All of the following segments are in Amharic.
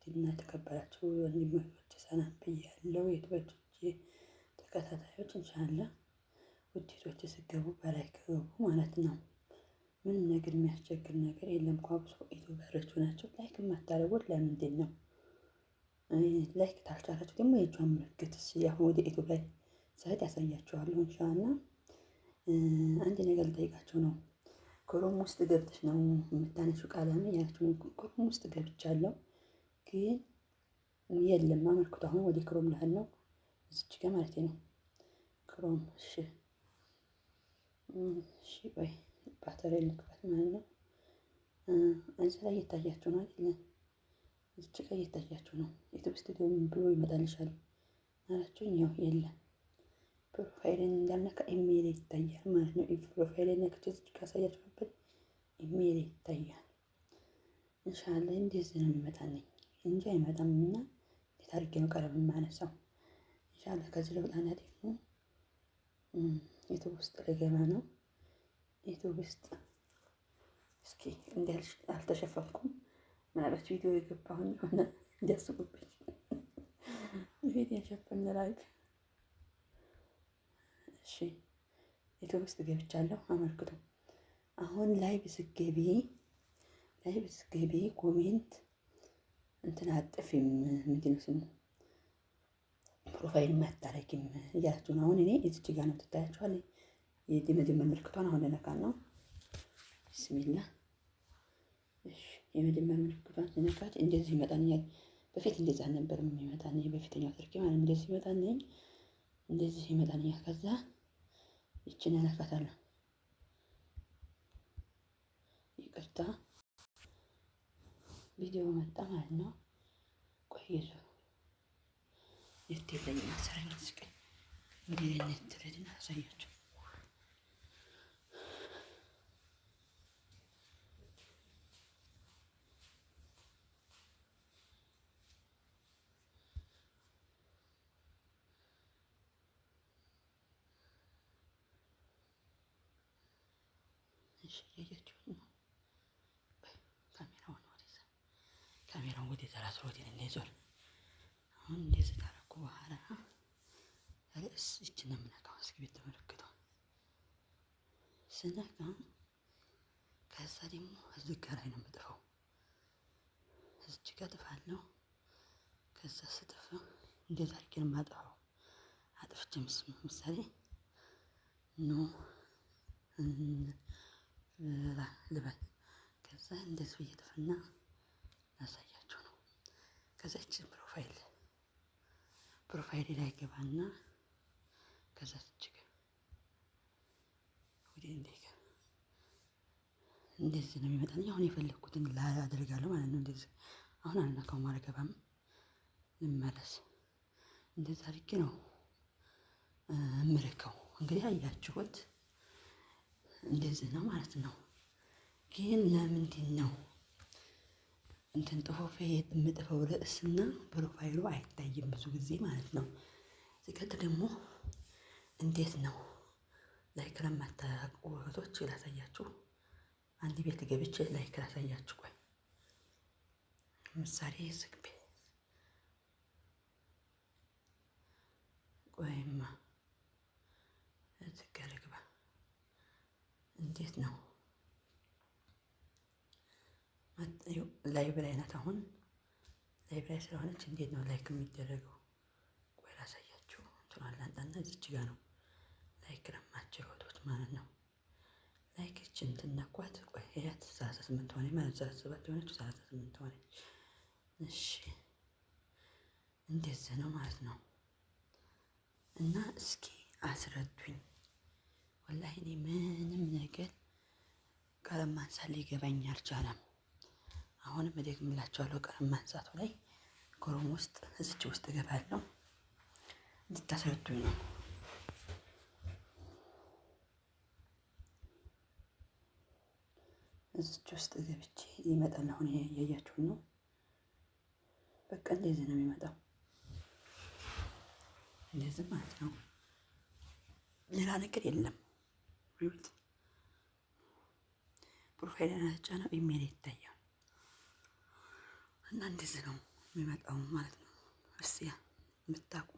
ውድና የተከበራችሁ ወንድሞች ሰላም ብያለሁ። የትበቶች ተከታታዮች ኢንሻአላህ ውዴቶች ስገቡ በ like ግቡ ማለት ነው። ምንም ነገር የሚያስቸግር ነገር የለም። ኳብሶ YouTuber ኦች ናቸው። Like የማታደርጉት ለምንድን ነው? Like ታልቻላችሁ ደግሞ የእጇን ምልክት አሁን ወደ ኢትዮ ላይ ስሄድ ያሳያችኋለሁ። ኢንሻአላህ አንድ ነገር ልጠይቃችሁ ነው። Chrome ውስጥ ገብተሽ ነው የምታነሺው ቀለም ያላችሁ፣ Chrome ውስጥ ገብቻለሁ ግን የለም አመልክቶ። አሁን ወደ Chrome ልሄድ ነው፣ እዚች ጋር ማለት ነው። Chrome እሺ፣ እሺ፣ ቆይ ባተሪ ልክፈት ማለት ነው። እዚህ ላይ እየታያችሁ ነው አይደል? እዚች ጋር እየታያችሁ ነው። YouTube Studio ብሎ ይመጣልሻል አላችሁኝ። ያው የለም profile ን እንዳልነካ ኢሜይል ይታያል ማለት ነው። Profile ን ነክቼ እዚች ጋር አሳያችሁ ነበር። ኢሜይል ይታያል። ኢንሻአላህ እንደዚህ ነው የሚመጣልኝ እንጂ አይመጣም። እና እንዴት አድርጌ ነው ቀለም የማነሳው? ኢንሻአላህ ከዚህ ልውጣና ደግሞ YouTube ውስጥ ልገባ ነው። YouTube ውስጥ እስኪ እንዲህ አልተሸፈንኩም። ምናልባት ቪዲዮ የገባሁኝ የሆነ እንዲያስቡብኝ ቪዲዮ ሸፈን like። እሺ YouTube ውስጥ ገብቻለሁ። አመልክቱ። አሁን live ስገቢ comment እንትን አጥፊም ምንድን ነው ስሙ profile አታረጊም እያላችሁ ነው። አሁን እኔ እዚች ጋ ነው ትታያችኋል። የመደመር ምልክቷን አሁን ልነካ ነው። ቢስሚላ። እሺ የመደመር ምልክቷን ስነካት እንደዚህ ይመጣልኛል። በፊት እንደዛ ነበር የሚመጣልኝ፣ በፊተኛው ስልኬ ማለት እንደዚህ ይመጣልኝ፣ እንደዚህ ይመጣልኛል። ከዛ ይችን እነካታለሁ። ይቅርታ ቪዲዮ መጣ ማለት ነው። ቆይቶ net የለኝም መሰለኝ። እስኪ ወደ net ልሂድና አሳያችሁ። እሺ እያያችሁት ነው። ካሜራውን ወደዛ ካሜራውን ወደዛ ራሱ ወደ እንዳይዞር። አሁን እንደዚህ ታረኩ በኋላ ርዕስ ይችን ነው የምነካው። እስኪ ቤት ተመለክተው ስነካ ከዛ ደግሞ እዚህ ጋር ላይ ነው የምጥፈው። እዚች ጋር ጥፋለሁ። ከዛ ስጥፍ እንደዛ አድርጌ ነው የማጥፋው። አጥፍቼ ምሳሌ ኖ ልበል። ከዛ እንደዚህ ብዬ ጥፍና ላሳያችሁ ነው። ከዛ ይችን profile ላይ ገባና ከዛ እጅግ ወደ እንደዚህ ነው የሚመጣልኝ። አሁን የፈለግኩትን አደርጋለሁ ማለት ነው። እንደዚህ አሁን አልነካውም፣ አልገባም፣ ልመለስ። እንደዚህ አድርጌ ነው እምልከው። እንግዲህ አያችሁት፣ እንደዚህ ነው ማለት ነው። ግን ለምንድን ነው እንትን ጽሁፌ የምጥፈው ርዕስና profile ኡ አይታይም ብዙ ጊዜ ማለት ነው። ሲቀጥል ደግሞ እንዴት ነው like ለማታውቁ እህቶች ላሳያችሁ። አንድ ቤት ገብቼ like ላሳያችሁ። ቆይ ምሳሌ ዝግቤ ቆይማ እዚህ ጋር ልግባ። እንዴት ነው live ላይ ናት። አሁን live ላይ ስለሆነች እንዴት ነው like የሚደረገው? ቆይ ላሳያችሁ። እንትኗን ላንጣና እዚች ጋ ነው like ለማትችሉ እህቶች ማለት ነው። Like እችን ትነኳት። ቆይ ያት 38 ሆነ ማለት 37 ሆነች፣ 38 ሆነች። እሺ እንደዚህ ነው ማለት ነው። እና እስኪ አስረዱኝ። ወላሂ እኔ ምንም ነገር ቀለም ማንሳት ሊገባኝ አልቻለም። አሁንም እደግምላቸዋለሁ። ቀለም ማንሳቱ ላይ Chrome ውስጥ እዚች ውስጥ እገባለሁ እንድታስረዱኝ ነው። እዚች ውስጥ ገብቼ ይመጣል። አሁን እያያችሁን ነው። በቃ እንደዚህ ነው የሚመጣው። እንደዚህ ማለት ነው። ሌላ ነገር የለም። Profile ጫነው ኢሜል ይታያል እና እንደዚህ ነው። የሚመጣው ማለት ነው። እስቲ የምታውቁ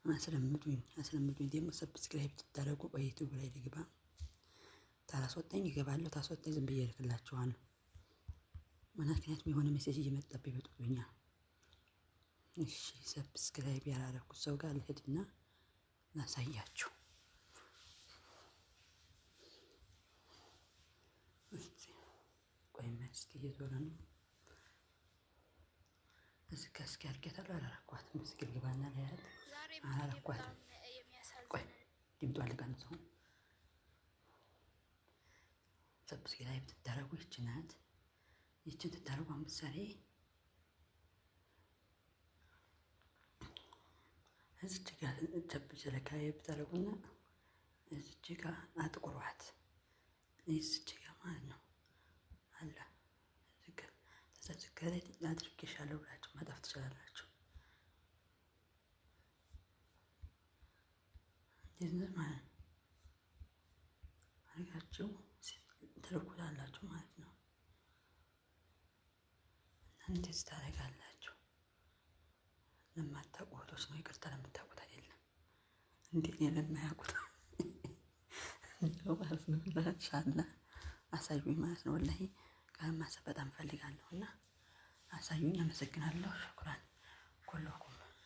አስለምዱኝ፣ አስለምዱኝ። ደግሞ subscribe ትታደረጉ። በዩቱብ ላይ ልግባ። ታላስወጣኝ ይገባለሁ፣ ታስወጣኝ ዝም ብዬ እልክላችኋለሁ። ምክንያቱም የሆነ message እየመጣብኝ ይበጡብኛል። እሺ subscribe ያላረኩት ሰው ጋር ልሄድና ላሳያችሁ። ቆይ እስኪ እየዞረ ነው። እዚህ ጋ እስኪ አድርጌታለሁ። አላረኳትም። እስኪ ልግባና ላያት። አላረኳትም። ቆይ ድምጧን ልቀንሰው። subscribe ትታረጉ ይች ናት። ይችን ትታረጉ ምሳሌ እዚች ጋ subscribe ታረጉና እዚች ጋ አጥቁሯት። እዚች ጋ ማለት ነው አለ subscribe አድርጌሻለሁ ብላችሁ መጣፍ ትችላላችሁ። እንደዚህ ማለት ነው አድርጋችሁ ትልኩታላችሁ ማለት ነው። እና እንደዚህ ታደርጋላችሁ። ለማታውቁ እህቶች ነው፣ ይቅርታ ለምታውቁት አይደለም። እንዴ እኔ ለማያውቁት ነው ማለት ነው። ኢንሻአላህ አሳዩኝ ማለት ነው። ወላሂ ቃል ማሰብ በጣም እፈልጋለሁ እና አሳዩኝ። አመሰግናለሁ። شكرا ኩልኩም።